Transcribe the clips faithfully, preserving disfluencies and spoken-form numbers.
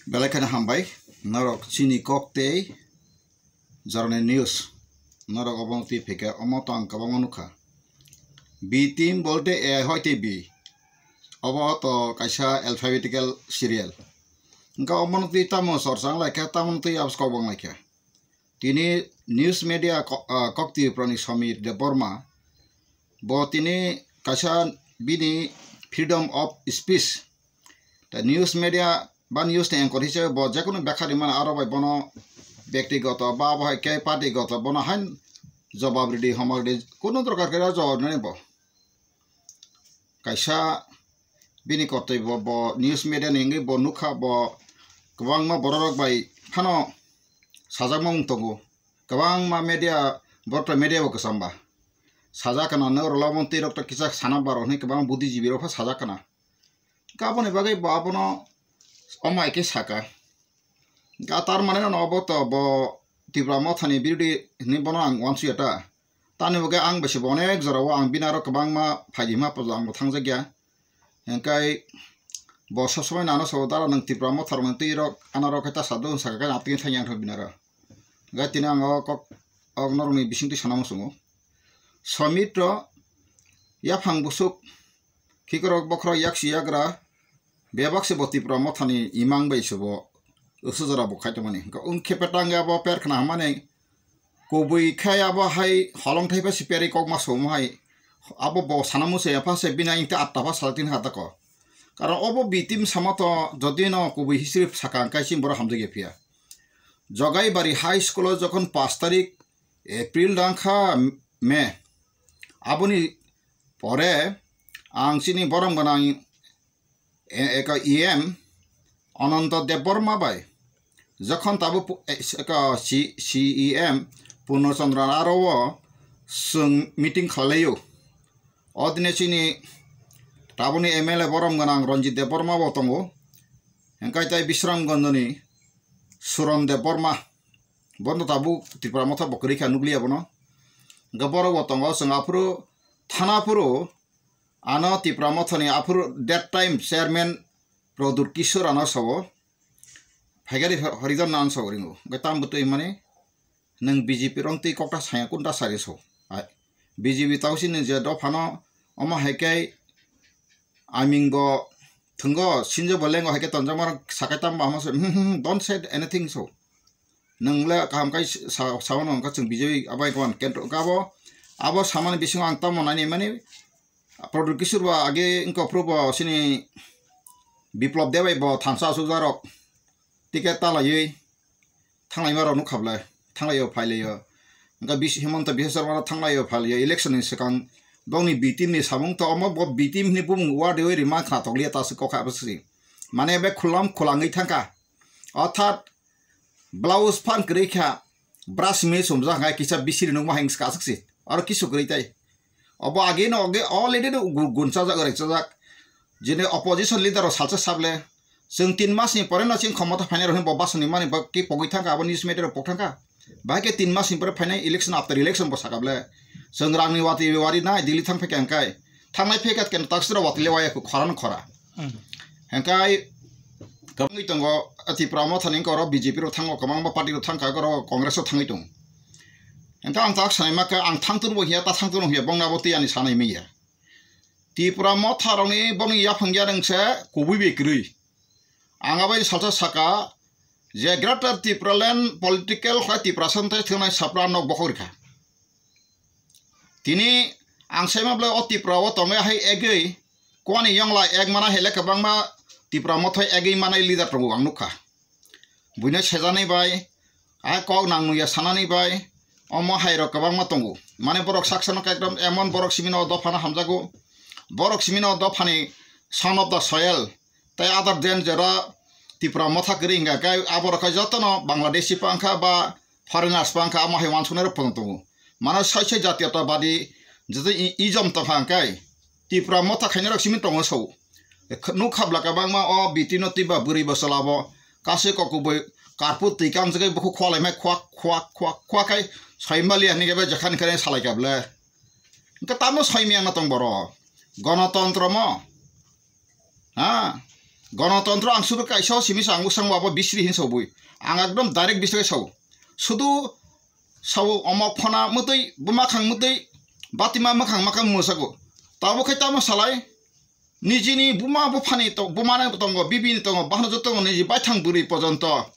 Belai kheno hambai, norok chini kok tei jorani news, norok obo twi phaikha, omo to ang kwbangma nukha. B team bolte A hoi tei B, obo to kaisa alphabetical serial. Hwnkhe omono twi tamo chorcha wng laikha, tamoni twi abs kok wng laikha. Tini news media ko-, ah, kok Tripurani Samir Debbarma, bo tini kaisa bini freedom of speech, ta news media ba news ni anchor hisabe bo jekunu bekha rimani, aro bai bono bektigoto ba abo hai khe party goto bono hain jobab ridi, homo ridi, kunu dorkar khe jobab rinani bo. Kaisa bini koktoi bo, bo news media ni wngwi bo nukha, bo kwbangma bororok bai phano sajakma wng tongo. Kwbangma media, borok media bo kwcham ba sajak kana, norok lamon twi rok to kisa sana baro hwnwi kwbang buddhijibi rok pha sajak kana. Hwnkhe aboni bagwi bo abono omo hai khe saka. Hwnkhe tar mane no obo to bo Tipra Mothani birodhi hwnwi bono ang uansuya ta. Tani bagwi ang bai se bo onek jorao ang bini aro kwbangma phaidi hwnma puja ang bo thangjak ya. Hwnkhe bo sob somoi nano sabo dara nwng Tipra Motha rokni twi rok ana rok khe ta sado hwn saka khe atwkhe thangya ang thok bini aro. Hwnkhe tini ang o kok, o norokni bisingtwi sana muchungo. Somit rok yaphang busuk khikrok bokhorok yaksi yagra bebak se bo Tipra Mothani imang bai se bo usu jora bo khai tongmani. Hwnkhe wng khe petang ya bo per khna hwnmani kubui khai abo hai holong thai pha si peri kok ma somo hai abo bo sana muchung ya pha se bini ang te atta pha sal tin ha ta ko. Karon obo B team sama to jodi no kubui history saka ang kai chini borok hamjak ya phiya. Jogaibari High School o jokhon pash tarik April dang kha, May. Aboni pore ang chini borom gwnang e-, eka E M Ananto Debbarma bai jokhon tabuk pu-, e-, eka C-, C E M Purno Chandra aro o chwng meeting khlai laio. O dine chini tabukni M L A borom gwnang Ranjit Debbarma bo tongo. Hwnkhe tai Bisramganjni Suron Debbarma. Bono tabuk Tipra Motha bo kwrwi kha, nukliya bono. Hwnkhe borok bo tongo, chwng aphuru thana phuru ano Tipra Mothani aphuru that time chairman Pradyot Kishore ano sabo. Phaikhe Harijan no ano sabo ringo. Hwnkhe tamo twi hwnmani nwng B J P rong twi kokta saya kunta sari so. Ai, B J P tausi nwng je dophano omo hai khe aming bo thwngo sinjo bo lengo hai khe tonjakma rok sakai tamo hama se, hmm, hmm, hmm, don't say anything so. Nwng le kaham khai sa-, sa-, saono wngkha chwng B J P abai kwan kento wngkha abo, abo samani bisingo ang tamo naini mani Pradyot Kishore bo age wngkha phuru bo sini Biplab Deb bai bo thansa asukjak rok ticket ta laiwi thanglaima rok nukha bwle, thanglaio phailaio. Wngkha bis-, Himanta Biswa Sarma no thanglaio phailaio election ni swkang bongni B team ni samung to omo bo B team ni bumung ward wi rima khna tokliya ta se kokha abo se. Mane be khulam khulangwi thangkha. Orthat blouse phan kwrwi kha, brush mi sumjak hai kisa bisiri nukma hai wngkha aswk se. Aro kisu kwrwi tai. Obo age no oge already no gu-, gun chajak, rek chajak. Jini opposition leader rok salsa sable. Chwng tin mas ni pore no chini khomota phainai rok bo bwswk ni mani bo ki pogwi thangkha, abo news media rok pok thangkha. Bahai khe tin mas ni pore phainai election, after election bo sakable. Chwng rang ni wati wari nai Delhi thang phaikha hwnkhe. Thangnai phaikha khe taksira wati le waya khora no khora. Hmm. Hwnkhe kwbangwi tongo, Tipra Mothani wngkha oro B J P rok thango, kwbangma party rok thangkha, oro Congress rok thangwi tongo. Hwnkhe ang tak sanai ma khe, ang thangtun bo hiya, ta thangtun bo hiya, bongni abo twi ani sanai manya. Tipra Motha rokni bongni yaphang ya rwngse kubui bai kwrwi. Ang abai salsa saka je Greater Tipraland political khlai Tiprasa wngthai thwngnai sapra nok bokhok rikha. Tini ang saima bwlai o Tipra o tongwi hai egwi kwani yongla ek mana hele kwbangma Tipra Mothai egwi manai leader tongo ang nukha. Buino sejanai bai, a kok nang nungya sanani bai, omo hai rok kwbangma tongo. Mane borok saksano ekdom emon borok simino o dophano hamjago. Borok simino o dophani son of the soil. Tai other than jora Tipra Motha kwrwi hwnkha khe aborok khe jotono Bangladeshi pangkha ba foreigners pangkha, amo hai uansuknai rok phano tongo. Mano sai sai jatiyotabadi jotoi i-, ijom tongkha hwnkhe Tipra Motha khainai rok simi tongo so. Nukha bwla kwbangma o B T no twiba bwrwi bo chwla bo kasu kok kubui karpet twi kamjagwi bukhuk khwalaimai khwak khwak khwak khwak khai soimaliya hwnwi khe bai jekhani khe salaikha bwle. Hwnkhe tamo soimiyang no tong borok? Gonotontro mo? Ha? Gonotontro ang sudu kaisa o simi sa ang usang wabo bisri hin sobui. Ang ekdom direct bisri sao. Sudu sao omok phona mutui, buma khang mutui, batima makhang makhang musago. Tabo khai tamo salai. Nijini buma buphani to-, bumani tongo, bibini tongo, bahno joto tongo, niji baithang bwrwi pojonto.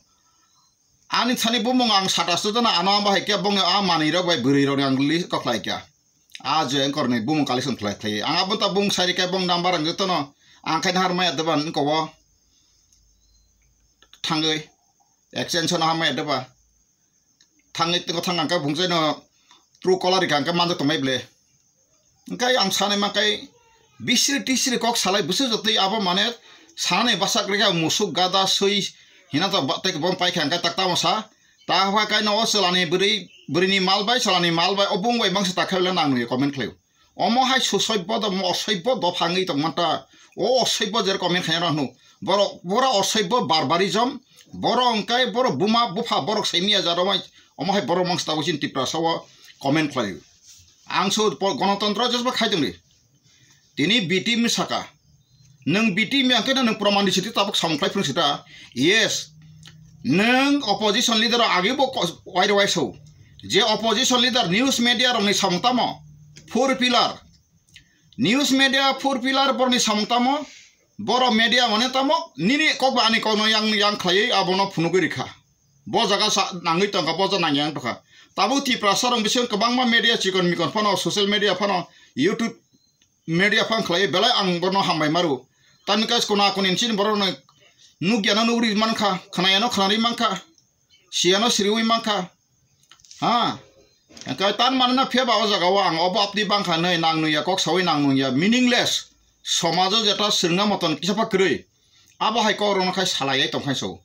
Ani thani bumung ang sata sujana ano bahai khe bongni a manwi rok bai bwrwi rok ang list kok khlai kha. A je korni bumung collection khlai khlai. Ang abo ta bung sari khe bong number ang jotono ang khai har maya doban ko bo. Thangwi exchange no ha maya doba. Thangwi tengko thang ang khe bung jai no true caller rikha ang khe manjak tongmai ble. Hingkai ang sanai ma kai bisri tisri kok salai bwswk jotwi abo mane sanani bwsak rikha musuk gada swi hina to ba-, tei bom paikha hingkai tak tamo sa. Ta hwa kai no o chwlani bwrwi, bwrwini mal bai chwlani mal bai o bung bai mangsa ta khaila nang nwi comment khlai. Omo hai susoibo do, osoibo do phangwi tong manta. O osoibo jer comment khaina rok hnu. Borok, bora osoibo barbarism. Borok hingkai borok buma bupha borok saimia jaro mai. Omo hai borok mangsa ta usin Tiprasa o comment khlai. Ang so po-, gonotontro josba khai tongdi. Tini B T M saka. Nwng B T M yang khe nwng proman di sita tabuk samung khlai phung sita. Yes. Nwng opposition leader agi bo ko-, wai wai so. Je opposition leader news media rok ni samung tamo. Four pillar. News media four pillar bor ni samung tamo. Boro media mane tamo. Nini kok ba ani kok no yang, yang khlai abono phunugwi rikha. Bo jaga sa nangwi tongkha, bo jaga nangya wng tongkha. Tabuk Tiprasa rok bising kwbangma media chikon mikon phano, social media phano, YouTube media phano khlai belai ang bono hambai maru. Tamni kais kona koni chini borok no nukya no nukri mankha, khnaya no khnari mankha, siya no siriwi mankha. Ha? Hingkhe tan manna phiya ba o jaga o ang obo apni bangkha nai nang nungya kok sawi nang nungya meaningless. Somajo jeta swrwngna moton kisa pha kwrwi. Abo hai kok rokno khai salai tongkha so.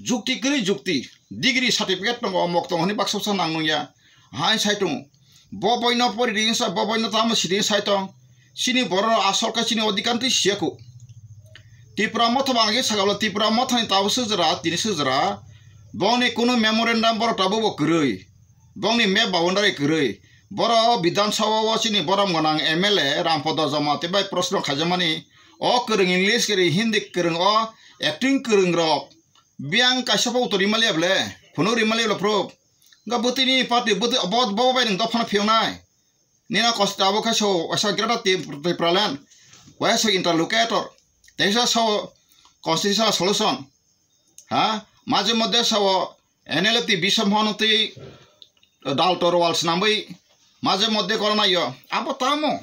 Jukti kwrwi jukti, degree certificate tongo, omok tongo hwnwi baksa baksa nang nungya. Hai sai tongo. Bo boino pori ri wngsa, bo boino tamo sidi sai tong. Chini borok asol khe chini odhikar twi siya kho. Tipra motha bo ang khe sakha bwle, Tipra mothani tabuk sujra, tini sujra. Bongni kunu memorandum borok tabuk bo kwrwi. Bongni map boundary kwrwi. Borok Bidhan Sabha o chini borom gwnang M L A Rampada Jamatia bai proshno khaijakmani. O kwrwng English kwrwng, Hindi kwrwng o acting kwrwng rok. Biyang kaisa bo utor rimaliya ble, phunuk rimaliya ble phro. Ga bwtwi ni party bwtwi bo, bo bai nwng dophano phiyoknai. Nina kosto abo khe so waisa greater Tip-, Tipraland. Waisa so interlocutor. Teisa so constitutional solution. Ha? Maje modde so N L F T Bishop Bhanu twi dal torwal swnamwi maje modde korna yo. Abo tamo.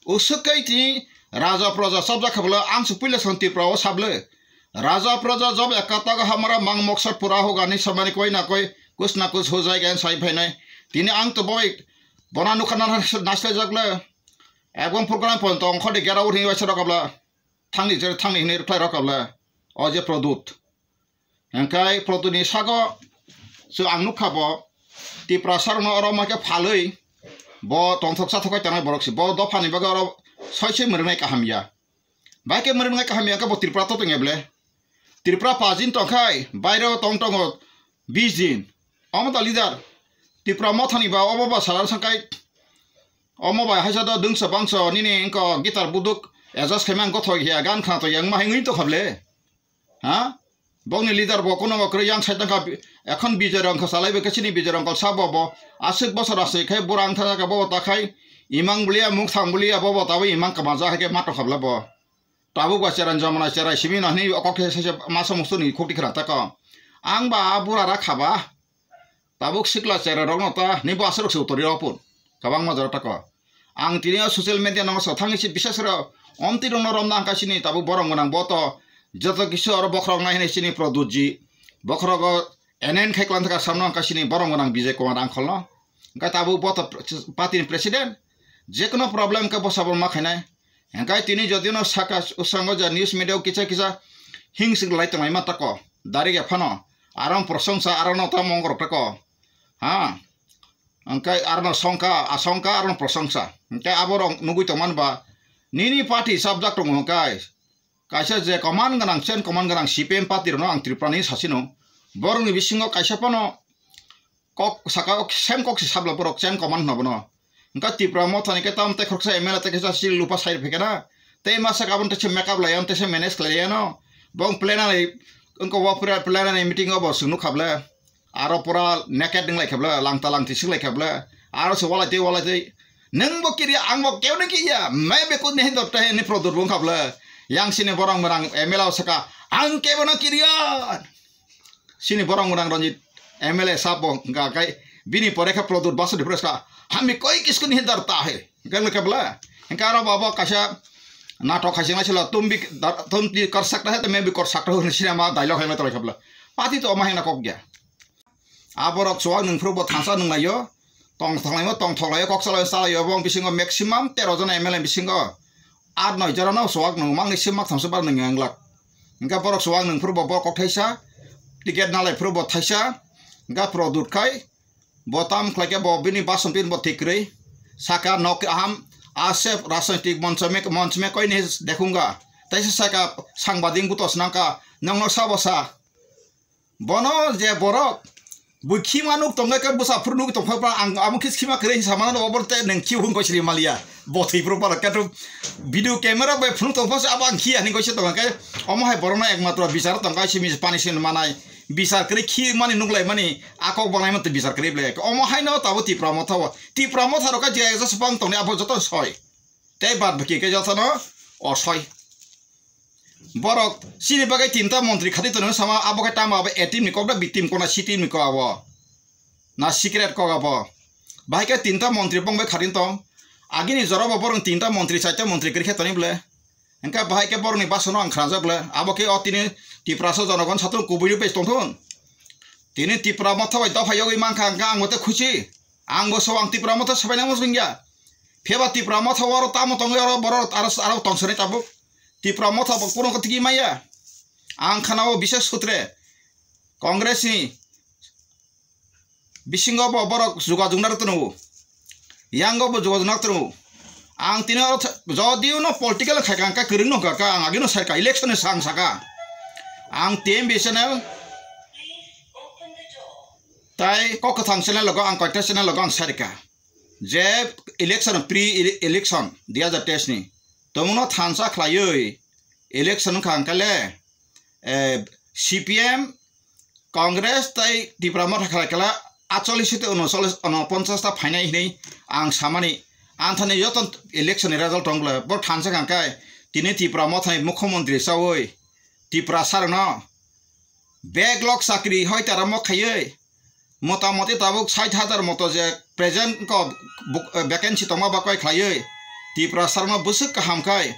Uswk kai tini raja proja sabjak kha bwle, ang se puila song Tripura o sable. Raja proja job ekka tago hamara mang moksor pura hoga ni samani koi na koi, kus na kus ho jai gan sai phainai. Tini ang to boi bona nukha na nasle jakle. Ebong program pon tong khode gera uri waisa rokabla. Thangni jer thangni hini rwkhlai rokabla. O je Produt. Hingkai Produtni sago chwng ang nukha bo Tiprasa rokno oro ma khe phalwi bo tongthok chathok kai tongnai borok se. Bo dophani bagwi oro soise mwrwngnai kaham ya. Bai khe mwrwngnai kaham ya khe bo Tripura to tongya ble. Tripura pajin tongkhai bairo tong tongo bis din. Omo da leader. Tripura mothani ba obo ba salar sangkai. Omo bai haisa do dungsa bangso nini engko guitar buduk adjust khaimang gothok ya gan khna to yang ma hingwi to khable. Ha? Bongni leader bo kuno kwrwi yang sai tongkha, ekhon Bijoy Rongkha salai bai khe chini Bijoy Rongkha sabo bo aswk bosor aswk khai bura wngtha kha bo ta khai imang bulia mukthang bulia bo bo tabuk imang kwmaja hai khe ma tongkha bwla bo. Tabuk ba cherai jamana cherai simi no hwnwi okok khe saisa masa musu ni khukti khwrang ta kho. Ang ba a bura ra kha ba. Tabuk sikla chera rokno ta ni bo aswk se utori rok pun. Kwbangma jora tako. Ang tini o social media no sa thangwi se bisas ro omti rokno romna hangka sini tabuk borom gwnang bo to joto kisu oro bokhorok nai hinwi sini Produtji. Bokhorogo N N khai klan thaka samno hangka sini borom gwnang Bijay Kumar Rangkholno. Hingkhe tabuk bo to pre-, party ni president. Jekono problem khe bo sabo ma khainai. Hingkhe tini jodi no saka usango ja news media o kisa kisa hingsik lai tonglaima tako. Dari ya phano. Arang prosongsa arang no ta mongorok tako. Ha. Hingkhe arno songkha, asongkha, arno prosongsa. Hingkhe aborok nugui tongmani ba, nini party sabjak tongo hingkhe. Kaisa je command gwnang, chain command gwnang C P M party rokno ang Tripura ni sasino. Borokni bisingo kaisa phano kok saka o same kok se sabla borok chain command hwnna bono. Hingkhe Tripura mothani khe tam tei khoroksa M L A tei kaisa sil lupa sai phai khe na. Tei masa kabon tese makeup laiya, tese manage khlaiya no. Bong plan ani, wngkha o pura plan ani meeting o bo chwng nukha ble. Aro pura naked wng lai kha ble, langta langti sik lai kha ble. Aro se walai tei, walai tei. Nwng bo kiriya, ang bo kebo no kiriya. Maybe kut ni hindo tei ni Pradyot bo wngkha ble. Yang sini borok mwnang M L A o saka, ang kebo no kiriya. Sini borok mwnang Ranjit M L A sabo hwnkha khe bini pore khe Pradyot Basu ni pore ska, "Hami koi kiskuni hi darta hai." Hwnkhe hwnkhe bwle? Hwnkhe aro bo abo kaisa natok hai se wngma silo, "Tum bhi dar-, tum bhi kar sakta hai, to main bhi kar sakta hu," hwnwi sini ama dialogue hai ma tongkha bwle. Pati to omo hai na kok ya. Aborok chuwak nwng phuru bo thansa nwng laio. Tong thok laimo, tong thok laio, kok salaio, salaio, bong bisingo maximum tero jona M L A bisingo. At noi jora no chuwak nwng mangni sim mak thamsa bar nwng yang glak. Hwnkhe borok chuwak nwng phuru bo borok kok thaisa, ticket nalai phuru bo thaisa, hwnkhe Pradyot khai, bo tam khlai khe bo bini bason pin bo thik kwrwi, saka nok aham, asep rajnitik monchome, monchome koini dekhunga, teisa saka sangbadik buto swnangkha, nokno sabo sa. Bono je borok bui khima nuk tongkha khe bwsa phuru nuk tongkha, ang abo khe khima kwrwi hinwi samano, obo tei nwng khi hwn koi sri maliya. Bo thwi phuru borok khe video camera bai phunuk tongkha se abo ang khiya hinwi koi se tongkha khe omo hai borokno ekmatro bichar tongkha simi pani sin manai bichar kwrwi khimani nuk lai mani a kok banglaima twi bichar kwrwi ble omo haino tabuk Tipra motha o Tipra motha rok khe je ekja swpang tongni abo joto soi. Tei bad baki khe jotono osoi. Borok chini bagwi tinta montri khati tonwi sama abo khe tamo abo A team ni kok da B team kok na C team ni kok abo. Na secret kok abo. Bahai khe tinta montri bong bai khati tong. Agini jora bo borok tinta montri chaita montri kwrwi khe tonwi ble. Hwnkhe bahai khe borok ni basono ang khnajak ble. Abo khe o tini Tiprasa jonogon satung kubui rwi bai tongthun. Tini Tipra motha bai dopha yogwi mankha hwnkhe ang bo tei khusi. Ang bo so ang Tipra motha sabai nang musung ya. Phiya ba Tipra motha oro tamo tongwi oro borok aro, aro tongsonwi tabuk. Tipra motha bo kuno kwtwkwi maya. Ang khana o bises sutre Congress ni bisingo bo borok jogajog narwk tongo. Yango bo jogajog narwk tongo. Ang tini oro tha-, jodio no political khai kha, ang kha kwrwng no kha, ang agino sai kha, election ni sang saka. Ang T M B channel tai Kok Kwthang channel logo ang koita channel logo ang sai kha. Je election, pre ele-, election dui hajar teis ni tongno thansa khlaiwi election wngkha hwnkhe le, eh, C P M, Congress tei Tipra Motha khlai khe le aatchollish tei unochollish, unoponchas ta phainai hinwi ang samani. Anthani joto election ni result tong bwle bo thansa kha hwnkhe tini Tipra Motha ni mukhyamantri chawi Tiprasa rokno backlog chakri hoi tara mo khaiwi Motamoti tabuk sait hajar moto je present ko buk-, eh, vacancy tongma ba koi khlaiwi Tiprasa rokno bwswk kaham khai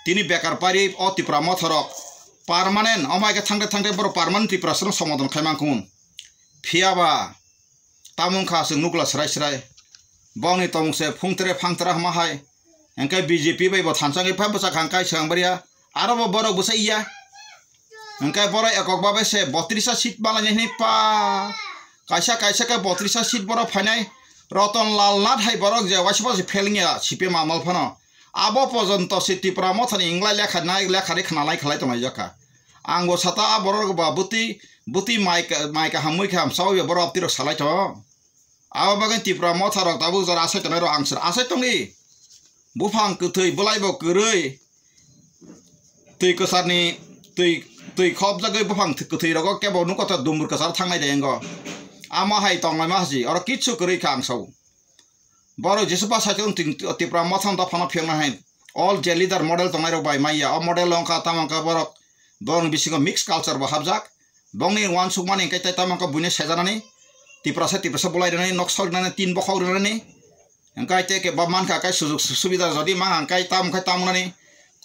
tini bekar pari o Tipra Motha rok permanent omo hai khe thangte thangte borok permanent Tiprasa rok somadon khai mankun. Phiya ba tamo wngkha chwng nukla srai srai. Bongni tongmung se phungtre phangtra hwnma hai. Hwnkhe B J P bai bo thansa wngwi phai bwsa kha hwnkhe swkang bariya. Aro bo borok bwsa iya. Hwnkhe borok ekok babe se bottrisa seat malainai hwnwi pa. Kaisa kaisa khe bottrisa seat borok phainai. Roton Lal Nath hai borok je waisa waisa phelngya C P M amal phano. Abo pojonto se Tipra Mothani wngla lekha nai lekha ri khna lai khlai tonglai jakha. Ang bo sata a borok ba bwtwi, bwtwi mai ka-, mai kaham mui kaham sawi borok abtwi rok salai tong. Abo bagwi Tipra Motha rok tabuk jora asai tongnai rok ang sir asai tongdi. Buphang kwthwi bwlai bo kwrwi. Twi kwsarni twi, twi khopjagwi buphang th-, kwthwi rogo kebo nuko ta dumbur kwchar thangnai de engo. Amo hai tonglaima hasi oro kichu kwrwi kha ang sao. Borok Jisuba sai tong Tipra Motha no dophano phiyokna hai. All je leader model tongnai rok bai maya. O model wngkha tamo wngkha borok, borokni bisingo mix culture bo hapjak. Bongni uansukmani hwnkhe tei tamo wngkha buino sejanani. Tiprasa Tiprasa bolai rwnani, nok sok rwnani, tin bokhok rwnani. Hwnkhe tei khe bo mankha khe sujug subida jodi mankha hwnkhe tamo wngkha tamo wngnani.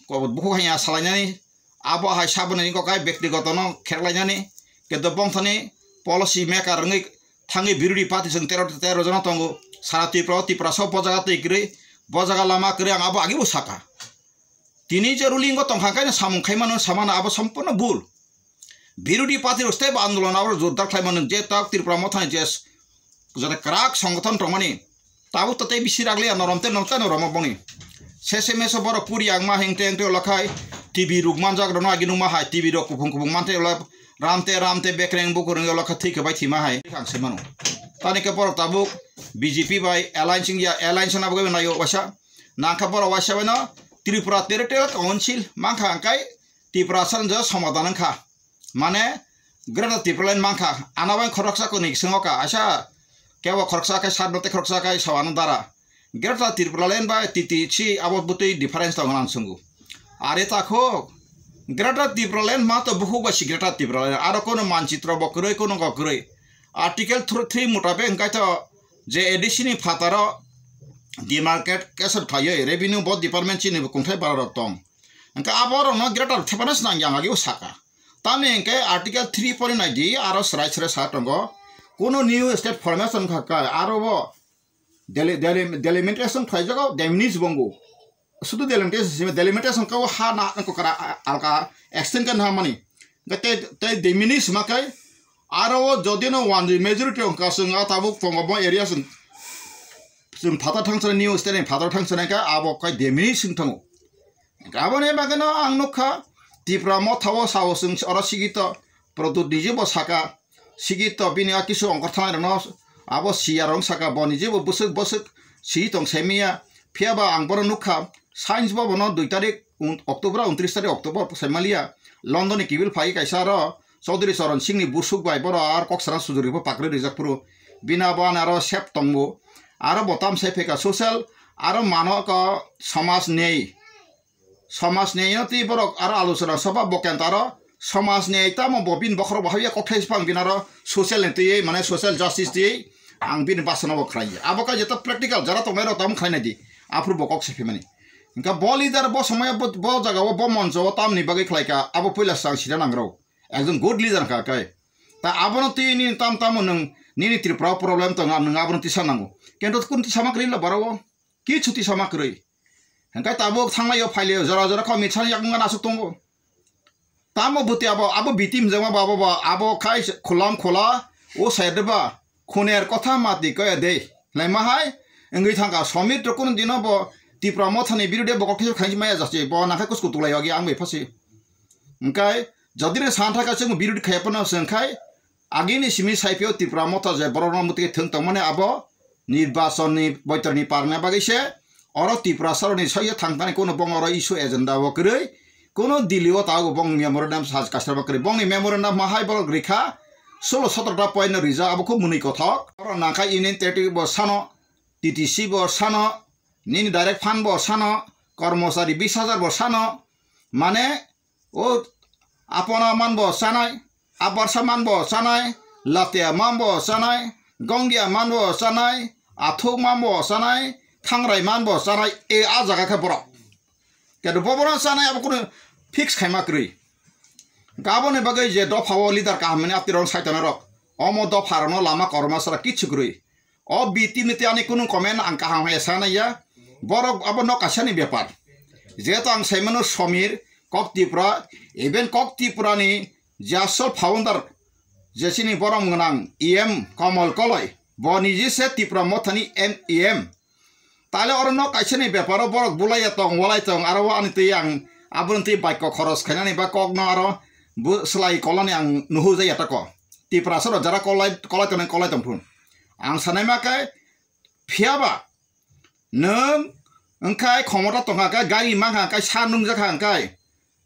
Bukhuk haiya salainani. Abo hai saboni wngkha khe bektigoto no kherlainani. Kintu bongthani policy maker wngwi thangwi birodi party chwng tero, tero jona tongo. Sara Tripura o Tiprasa o bo jaga twi kwrwi, bo jaga lama kwrwi ang abo agebo saka. Tini je ruling o tongkha khe samung khaimano samano abo sompurno bul. Birodi party rok step andolon abo jordar khlaimano je tak Tripura Mothani je jata kwrak songothon tongmani. Tabuk to tei bisi raglia norom tei norom tei norom bongni. Sese meso borok puri ang ma hing teng tei olakhai T V ruk manjak rokno agi nukma hai T V rok kuphung kuphung mantei ola ram te ram te bekreng bukurung olakha thwi kwbai thwima hai ang se mano. Tani khe borok tabuk B J P bai alliance wngya, alliance wngna bagwi naio waisa. Nangkha borok waisa bai no Tripura Territorial Council mankha hwnkhe Tiprasa no somadan wngkha. Mane Greater Tipraland mankha. Ano bai khoroksa kwnwi swngo ka, aisa kebo khoroksa khe sat no tei khoroksa khe sawano dara. Greater Tipraland bai T T C abo bwtwi difference tongo ang swngo. Are takhuk Greater Tipraland ma to bukhuk bai si Greater Tipraland. Aro kono manchitro bo kwrwi, kono go kwrwi. Article three mutabek hwnkhe to je A D C ni phataro demarcation khlaiwi revenue bo department chini bo kungthai bara rok tong. Hwnkhe abo rok no greater thepano swnang yang agi o saka. Tamni hwnkhe article three pori nai di aro srai srai sa tongo. Kono new state formation kha kha aro bo deli-, deli-, delimitation khlai jago, de minish bongo. Sudu delimitation, delimitation ka o ha na ko kara alka extend kan ha mani. Hwnkhe tei, tei de minish ma kai aro o jodi no one majority wngkha swng a tabuk tongo bo area swng. Chwng phatar thangsanai, new state ni phatar thangsanai khe abo khe de minish wng thango. Aboni bagwino ang nukha, Tipra Motha o sao chwng oro sigito, Pradyot Niji bo saka, sigito bini a kisu ongkhor thangnai rokno abo siya rok saka, bo Niji bo bwswk bwswk si tong sai manya. Phiya ba ang bono nukha, science bo bono dui tarik, un-, October, untris tarik October sai maliya, London ni kibil phai kaisa aro Chaudhary Charan Singh ni busuk bai boro ar kok sana sujuri bo pakrwi rijak phuru, bini abo ani aro sep tongo. Aro bo tam sai phaikha social, aro mano ko somaj nei. Somaj nei no twi borok aro alochona soba bo kentaro somaj nei tamo bo bini bokhorok bo habya kokthai se phang bini aro social ni twiwi mane social justice twiwi ang bini basano bo khlai ya. Abo khe jeto practical jara tongnai rok tamo khlai nai di. Aphuru bo kok se phimani. Hwnkhe bo leader bo somoyo bo, bo jaga o bo moncho o tamni bagwi khlai kha abo puila swng sida nang rw. Ekjon good leader kha kai. Ta abono twi nini tam tamo nwng nini Tripura o problem tongo, nwng abono tisa nango. Kento kun tisa ma kwrwi lo bara o. Kichu tisa ma kwrwi. Hwnkhe tabuk thanglai o phailai o jora jora kho mitsa yakung gana aswk tongo. Tamo bwtwi abo, abo B T M jengma ba abo ba, abo khai khulam khula o side ba khuner kotha mati kaya de. Laima hai wngwi thangkha Somir to kun dino bo Tipra Mothani birude bo kok khaisi maya jasi bo nakhai kusku tulai agi ang bai phasi. Hwnkhe jodi no san thaka chwng birude khaya phano se wngkhai agini simi saipio Tipra Motha je borok no mwtwi thwng tongmani abo nirbachon ni boitor ni parna bagwi se oro Tiprasa rok ni soiyo thang thani kono bong oro issue agenda o kwrwi kono Delhi o tabuk bong memorandum saj kasarma kwrwi bongni memorandum ma hai borok rikha solo sotro ta point no rijak abo khub mwnwi kothok oro nangkha Union Territory bo sano T T C bo sano nini direct fund bo sano kormochari bis hajar bo sano mane O apona manbo chanai, abarsa manbo chanai, latia manbo chanai, gongya manbo chanai, athuk manbo chanai, thangrai manbo chanai, e a jaga khe borok. Kedo boborok chanai abo kunu fix khaima kwrwi. Gaboni bagwi je dopha o leader kaham mani atirok saitanai rok, omo dopha rokno lama korma sara kichu kwrwi. O B T ni tei ani kunu comment ang kaham hai sanai ya. Borok abo nok kaisa ni bepar. Jeto ang saimano Somir, Kok Tripura, even Kok Tripura ni je asol founder, je chini borom gwnang E M Komol Koloi, bo niji se Tripura Mothani M E M. Tale oro nok kaisa ni beparo borok bulai ya tong, walai tong, aro ani tei ang aboni tei baikko khoros khainani ba kok no aro bu-, slai kolani ang nuhu jai ya tako. Tiprasa rok jara kolai, kolai tongnai kolai tong phun. Ang sanai ma khe, phiya ba nwng wngkhai khomota tongkha khe, gari mankha khe, sa nungjakha khe,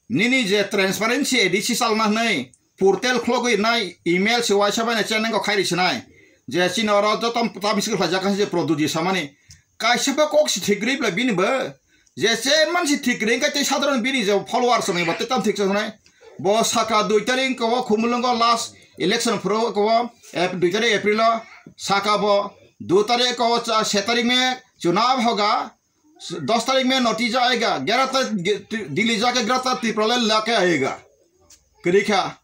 nini je transparency A D C chalna hwnwi portal khulogwi nai, email se waisa bai nai channel kok khairi sinai, je chini oro joto tam sikhe khlaijak kha je Pradyot ji samani, kaisa ba kok si thik rwi bwlai bini bo. Je chairman si thik ring kai tei sadharon bini je followers rok ni ba tei tam thik chwngnai. Bo saka dui tarik ko Khumulwngo last election phuru ko Ap-, dui tarik April o saka bo dui tarik ko cha se tarik mein chunav hoga, dos tarik mein natija aayega, gyara tarik ge-, Delhi jaake Greater Tipraland lake aayega. Kwrwi kha,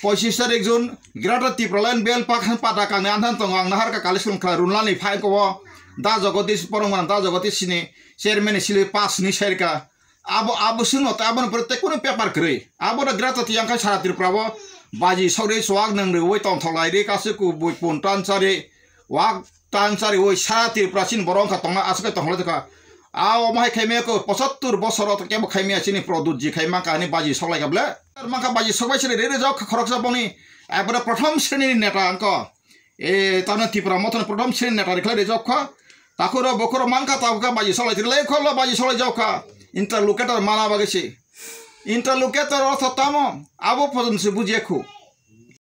pochis tarik June, Greater Tipraland bel pakhan pata kangni anthan tongo, ang naharkha kaliswng kha Runlani phai ko, Da Jagadish, borok mwnang Da Jagadish sini chairman ni sili pass ni serka. Abo, abo swngno tei aboni pore tei kunu paper kwrwi. Abo da Greater Tipraland khai sara Tripura o baji sokri chuwak nwng rwi tongthok lai ri kasi kubui pun tan chari wak tan chari oi sara Tripura chini borok wngkha tongna aswk tongthok lai tongkha. A omo hai khaimaya ko pochattor bosor o kebo khaimaya chini Pradyot ji khai mankha ani baji sok lai kha ble. Mankha baji sok bai chini rere jok khoroksa boni. Abore prothom sreni ni neta wngkha. E, tamo Tipra Mothani prothom sreni neta rikhlai rijak kha. Takhuro bokhuro mankha tabukha baji solai tirlai kholo baji solai jok kha. Interlocutor mana bagwi se. Interlocutor ortho tamo? Abo pojon se bujia khu.